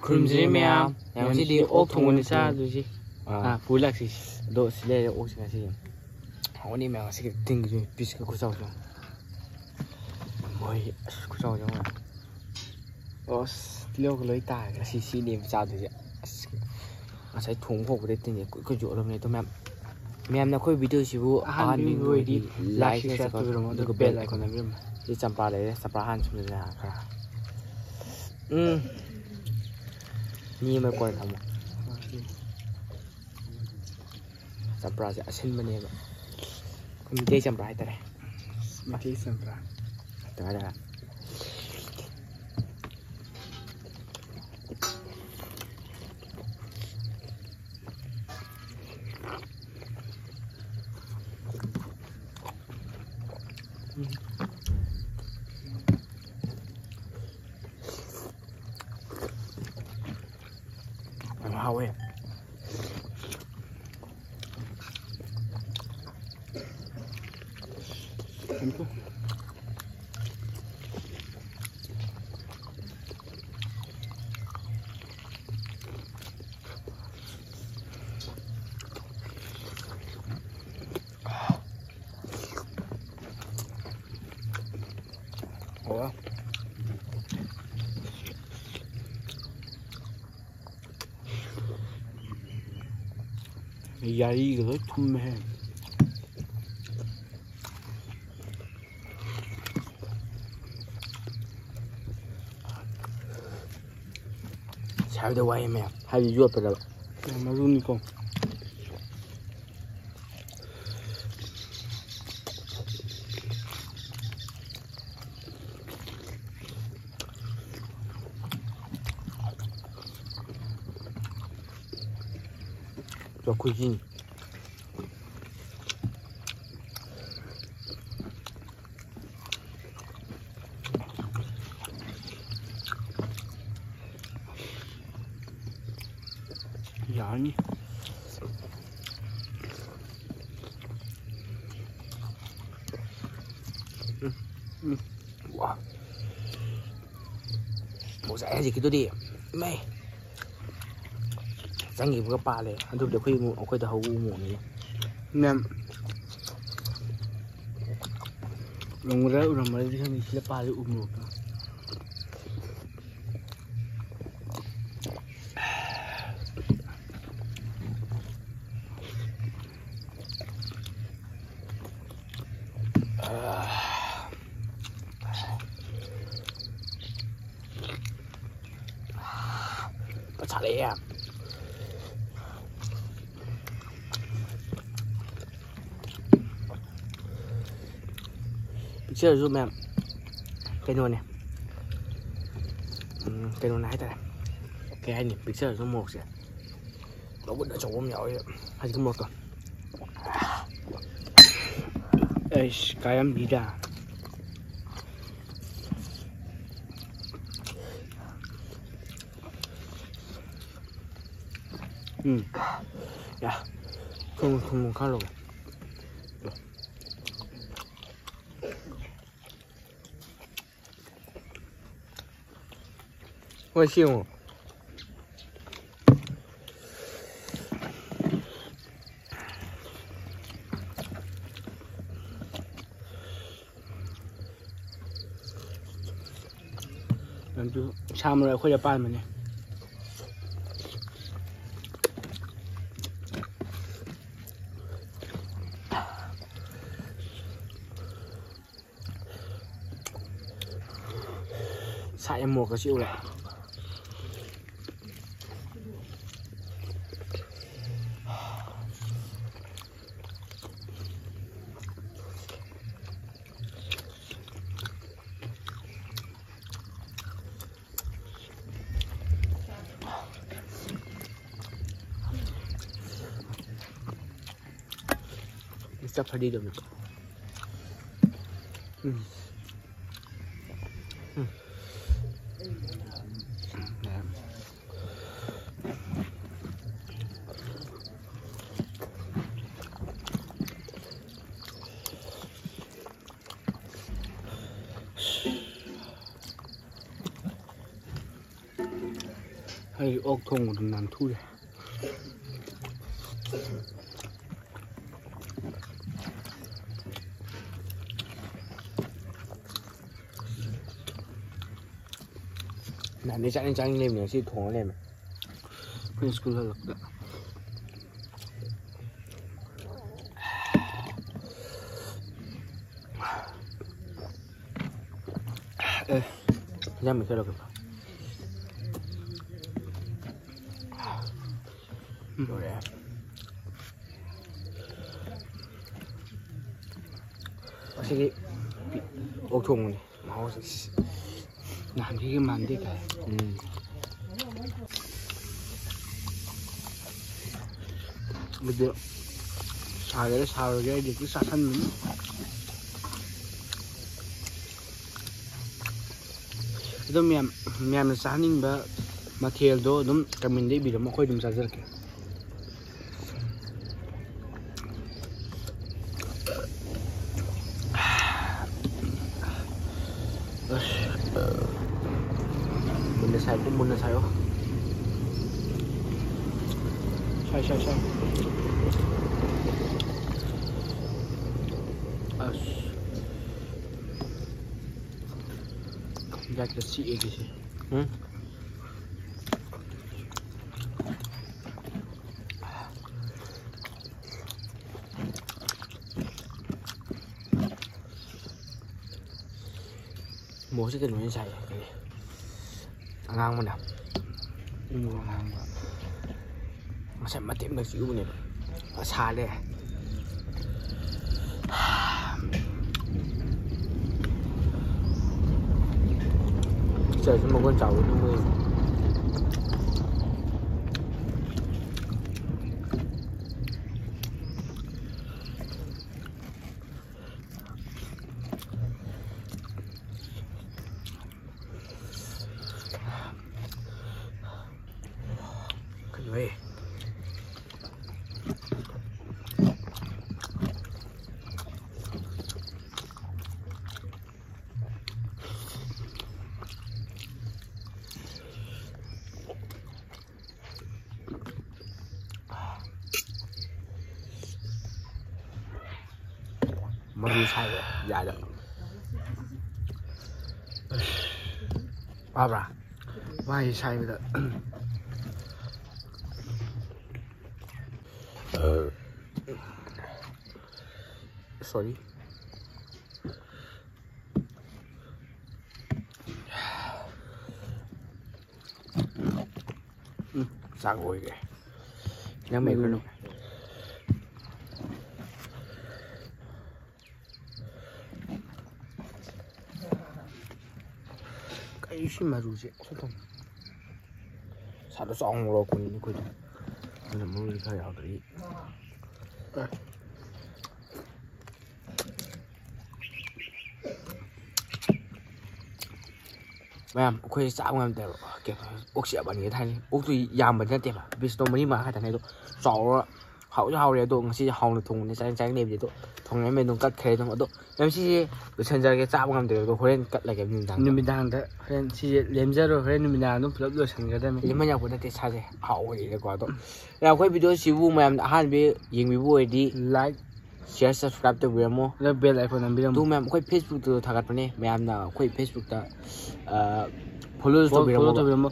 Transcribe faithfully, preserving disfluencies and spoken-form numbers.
ꯈꯨꯔꯨꯝꯖꯔꯤ ꯃꯌꯥꯝ꯫ ꯉꯁꯤꯗꯤ ꯑꯣꯛ ꯊꯣꯡꯕꯅꯤ ꯆꯥꯗꯣꯏꯁꯤ꯫ ꯑꯥ꯫ ꯑꯥ, ꯄꯨ ꯂꯥꯛꯁꯤ꯫ ꯑꯗꯣ ꯁꯤ ꯂꯩꯔꯦ ꯑꯣꯛꯁꯤ ꯉꯁꯤꯒꯤ꯫ ꯍꯥꯎꯅꯤ ꯃꯌꯥꯝ ꯉꯁꯤꯒꯤ ꯇꯤꯟꯒꯤ ꯄꯤꯁꯀ ꯈꯨꯆꯥꯎꯁꯦ꯫ ꯃꯣꯏ ꯑꯁ ꯈꯨꯆꯥꯎꯁꯦ ꯌꯦꯡꯉꯣ꯫ ꯑꯁ ꯇꯤꯜꯍꯧꯒ ꯂꯣꯏ ꯇꯥꯈ꯭ꯔꯦ꯫ ꯉꯁꯤ ꯁꯤꯅꯦꯕ ꯆꯥꯗꯣꯏꯁꯦ꯫ ꯑꯁ ꯉꯁꯥꯏ ꯊꯣꯡꯕ ꯍꯧꯕꯗꯩ ꯇꯤꯟꯁꯦ ꯀꯨꯏ ꯀꯨꯏ ꯌꯣꯠꯂꯕꯅꯦ꯫ ꯑꯗꯣ ꯃꯌꯥꯝ, ꯃꯌꯥꯝꯅ ꯑꯩꯈꯣꯏ ꯚꯤꯗꯤꯑꯣꯁꯤꯕꯨ ꯑꯍꯥꯟꯕ ꯑꯍꯥꯟꯕ ꯑꯣꯏꯗꯤ ꯑꯣꯏꯗꯤ like, like, share subscribe ꯇꯧꯕꯤꯔꯝꯃꯣ, ꯑꯗꯨꯒ ꯑꯗꯨꯒ bell bell icon icon ꯅꯝꯕꯤꯔꯝꯃꯣ꯫ ꯁꯤ ꯆꯝꯄ꯭ꯔꯥ ꯂꯩꯔꯦ, ꯆꯝꯄ꯭ꯔꯥ ꯍꯥꯟꯅ ꯁꯨꯝꯖꯤꯜꯂꯦ ꯈꯔ꯫ ꯎꯝ꯫ ꯃꯤ ꯑꯃ ꯀꯣꯟ ꯊꯝꯃꯣ꯫ ꯆꯝꯄ꯭ꯔꯥꯁꯦ ꯑꯁꯤꯟꯕꯅꯦꯕ꯫ ꯑꯩꯈꯣꯏ ꯃꯤꯇꯩ ꯆꯝꯄ꯭ꯔꯥ ꯍꯥꯏꯇꯥꯔꯦ꯫ ꯃꯩꯇꯩ ꯆꯝꯄ꯭ꯔꯥ꯫ ꯇꯉꯥꯏ ꯇꯉꯥꯏ꯫ ꯌꯥꯝ ꯍꯥꯎꯋꯦ꯫ ꯑꯣ꯫ ꯌꯥꯔꯤꯒ ꯂꯣꯏ ꯊꯨꯝꯃꯦꯍꯦ꯫ ꯁꯥꯏꯕꯗ ꯋꯥꯏ ꯃꯌꯥꯝ, ꯍꯥꯏꯗꯤ ꯌꯣꯠꯄꯗ꯫ ꯃꯔꯨꯅꯤꯀꯣ꯫ ꯆꯥꯛꯈꯨꯏꯁꯤꯅꯤ꯫ ꯌꯥꯔꯅꯤ꯫ ꯎꯝ, ꯎꯝ꯫ ꯋꯥ꯫ ꯉꯁꯥꯏ ꯍꯧꯖꯤꯛꯀꯤꯗꯨꯗꯤ ꯏꯃꯩ! ꯆꯪꯈꯤꯕꯒ ꯄꯥꯜꯂꯦ꯫ ꯑꯗꯨꯕꯨꯗꯤ ꯑꯩꯈꯣꯏ ꯏꯃꯨꯡ, ꯑꯩꯈꯣꯏꯗ ꯍꯧꯕ ꯎꯃꯣꯔꯣꯛꯅꯤꯅꯦ꯫ ꯃꯌꯥꯝ ꯎꯔꯝꯒꯗ꯭ꯔꯥ ꯎꯔꯝꯃꯣꯏꯗ꯭ꯔꯗꯤ ꯈꯪꯗꯦ, ꯁꯤꯗ ꯄꯥꯜꯂꯤ ꯎꯃꯣꯔꯣꯛꯇꯣ꯫ ꯄꯠꯁꯜꯂꯛꯑꯦ꯫ ꯄꯤꯛꯆꯔꯁꯨ ꯃꯌꯥꯝ ꯀꯩꯅꯣꯅꯦ꯫ ꯎꯝ, ꯀꯩꯅꯣꯅꯦ ꯍꯥꯏꯇꯥꯔꯦ꯫ ꯀꯩ ꯍꯥꯏꯅꯤ? ꯄꯤꯛꯆꯔꯁꯨ ꯃꯣꯔꯣꯛꯁꯦ ꯃꯒꯨꯟ ꯑꯆꯧꯕ ꯑꯃ ꯌꯥꯎꯋꯦ ꯍꯧꯖꯤꯛꯀꯤ ꯃꯣꯔꯣꯛꯇꯣ꯫ ꯑꯩꯁ, ꯀꯥꯏꯔꯝꯗꯤꯗ꯫ ꯎꯝ꯫ ꯌꯥ꯫ ꯊꯨꯝ, ꯊꯨꯝ ꯈꯔ ꯂꯧꯒꯦ꯫ ꯍꯣꯏ, ꯁꯤ ꯌꯦꯡꯉꯣ꯫ ꯑꯗꯨ ꯁꯥ ꯃꯔꯣꯏ ꯑꯩꯈꯣꯏꯗ ꯄꯥꯟꯕꯅꯦ꯫ ꯁꯥ ꯌꯥꯝ ꯃꯣꯔꯣꯛꯀ ꯆꯤꯛꯎꯔꯦ꯫ Mister Freddy dulu. Hmm. Hmm. ꯑꯩ ꯑꯣꯛ ꯊꯣꯡꯕꯗꯨ ꯅꯥꯟꯊꯨꯔꯦ꯫ ꯅꯍꯥꯟꯗꯩ ꯆꯥꯅꯤꯡ ꯆꯥꯅꯤꯡ ꯂꯩꯕꯅꯦ, ꯉꯁꯤ ꯊꯣꯡꯉ ꯂꯩꯔꯝꯃꯦ꯫ ꯑꯩꯈꯣꯏ ꯁ꯭ꯀꯨꯜ ꯍꯜꯂꯛꯄꯗ꯫ ꯑꯦ, ꯏꯟꯖꯥꯡ ꯃꯦꯠꯁꯜꯂꯛꯀꯦ꯫ ꯎꯝ꯫ ꯂꯣꯏꯔꯦ꯫ ꯑꯁꯤꯗꯤ ꯑꯣꯛ ꯊꯣꯡꯕꯅꯤ꯫ ꯃꯍꯥꯎꯁꯦ ꯅꯍꯥꯟꯈꯩꯒ ꯃꯥꯟꯗꯦ ꯀꯥꯏ꯫ ꯎꯝ꯫ ꯑꯗꯨ ꯁꯥꯒꯦꯔꯥ ꯁꯥꯔꯣꯏꯒꯦꯔꯥ ꯑꯩꯗꯤ ꯍꯦꯛꯇ ꯆꯥꯁꯟꯕꯅꯤ꯫ ꯑꯗꯣ ꯃꯌꯥꯝ, ꯃꯌꯥꯝꯅ ꯆꯥꯍꯟꯅꯤꯡꯕ ꯃꯊꯦꯜꯗꯣ ꯑꯗꯨꯝ comment ꯏꯕꯤꯔꯝꯃꯣ, ꯑꯩꯈꯣꯏ ꯑꯗꯨꯝ ꯆꯥꯖꯔꯛꯀꯦ꯫ ꯑꯁ꯫ ꯃꯨꯟꯅ ꯁꯥꯏꯀꯣ, ꯃꯨꯟꯅ ꯁꯥꯏꯌꯣ꯫ ꯁꯥꯏ, ꯁꯥꯏ, ꯁꯥꯏ꯫ ꯑꯁ꯫ ꯌꯥꯛꯇ ꯆꯤꯛꯑꯦ ꯁꯤꯁꯦ꯫ ꯎꯝ? ꯃꯣꯔꯣꯛꯁꯦ ꯀꯩꯅꯣ ꯑꯣꯏꯅ ꯁꯥꯏ, ꯀꯔꯤ? ꯑꯉꯥꯡꯕꯅ꯫ ꯎ ꯃꯣꯔꯣꯛ ꯑꯉꯥꯡꯕ꯫ ꯉꯁꯥꯏ ꯃꯇꯦꯛ ꯑꯃꯈꯛ ꯆꯤꯛꯎꯕꯅꯦꯕ꯫ ꯑꯁꯥꯂꯦ꯫ ꯄꯤꯛꯆꯔꯁꯨ ꯃꯒꯨꯟ ꯆꯥꯎꯕ ꯑꯗꯨꯝ ꯑꯣꯏ꯫ ꯀꯩꯅꯣꯍꯦ꯫ ꯃꯔꯨ ꯁꯥꯏꯕ ꯌꯥꯗ꯫ ꯐꯕ꯭ꯔꯥ? ꯃꯥꯒꯤ ꯁꯥꯏꯕꯗ꯫ Sorry. ꯎꯝ, ꯆꯥꯛ ꯂꯣꯏꯈ꯭ꯔꯦ꯫ ꯅꯪ ꯃꯦꯠꯈ꯭ꯔꯅꯨ꯫ ꯀꯩ ꯁꯤ ꯃꯔꯨꯁꯦ ꯁꯥꯗꯣ ꯆꯥꯎꯅ ꯂꯧꯔꯛꯄꯅꯤꯅꯦ ꯑꯩꯈꯣꯏꯗꯣ꯫ ꯑꯗꯨꯅ ꯃꯔꯨꯁꯦ ꯈꯔ ꯌꯥꯎꯗ꯭ꯔꯗꯤ꯫ ꯃꯌꯥꯝ ꯑꯩꯈꯣꯏ ꯆꯥꯕ ꯉꯝꯗꯦꯕ꯫ ꯀꯩꯅꯣ, ꯑꯣꯛꯁꯦ ꯌꯥꯝ ꯃꯟꯒꯦ ꯊꯥꯏꯅꯤ꯫ ꯑꯣꯛꯇꯨ ꯌꯥꯝꯕꯗꯤ ꯅꯠꯇꯦꯕ, ꯄꯤꯁꯇꯣ ꯃꯔꯤ ꯃꯉꯥ ꯈꯛꯇꯅꯦ꯫ ꯑꯗꯣ ꯆꯥꯎꯔ ꯍꯥꯎꯗꯤ ꯍꯥꯎꯔꯦ꯫ ꯑꯗꯣ ꯉꯁꯤꯁꯦ ꯍꯥꯎꯅ ꯊꯣꯡꯕꯅꯦ, ꯆꯥꯅꯤꯡ ꯆꯥꯅꯤꯡ ꯂꯩꯕꯗꯤ꯫ ꯑꯗꯣ ꯊꯣꯡꯅꯔꯝꯃꯦ ꯑꯗꯨꯝ ꯀꯠꯈ꯭ꯔꯦ ꯑꯗꯨꯝ꯫ ꯑꯗꯣ ꯃꯌꯥꯝ ꯁꯤꯁꯦ ꯂꯣꯏꯁꯤꯟꯖꯔꯒꯦ, ꯆꯥꯕ ꯉꯝꯗ꯭ꯔꯦ꯫ ꯑꯗꯣ ꯍꯣꯔꯦꯟ ꯀꯠꯂꯒꯦ ꯅꯨꯃꯤꯗꯥꯡꯗ꯫ ꯅꯨꯃꯤꯗꯥꯡꯗ ꯍꯣꯔꯦꯟ ꯁꯤꯁꯦ ꯂꯦꯝꯖꯔꯣꯏ, ꯍꯣꯔꯦꯟ ꯅꯨꯃꯤꯗꯥꯡ ꯑꯗꯨꯝ ꯄꯨꯂꯞ ꯂꯣꯏꯁꯤꯟꯒꯗꯕꯅꯤ꯫ ꯂꯦꯝꯍꯟ ꯌꯥꯄꯣꯠ ꯅꯠꯇꯦ ꯁꯥꯁꯦ, ꯍꯥꯎꯕꯅꯤꯅꯀꯣ꯫ ꯑꯗꯣ ꯃꯌꯥꯝ ꯑꯩꯈꯣꯏ ꯚꯤꯗꯤꯑꯣꯁꯤꯕꯨ ꯃꯌꯥꯝꯅ ꯑꯍꯥꯟꯕ ꯌꯦꯡꯕꯤꯕ ꯑꯣꯏꯔꯗꯤ like, share, subscribe ꯇꯧꯕꯤꯔꯝꯃꯣ꯫ ꯑꯗꯣ bell icon ꯅꯝꯕꯤꯔꯝꯃꯣ꯫ ꯑꯗꯨ ꯃꯌꯥꯝ ꯑꯩꯈꯣꯏ Facebook ꯇꯁꯨ ꯊꯥꯒꯠꯄꯅꯦ, ꯃꯌꯥꯝꯅ ꯑꯩꯈꯣꯏ Facebook ꯇ, ꯑ, follow ꯁꯨ follow, ꯇꯧꯕꯤꯔꯝꯃꯣ꯫ Follow ꯇꯧꯕꯤꯔꯝꯃꯣ꯫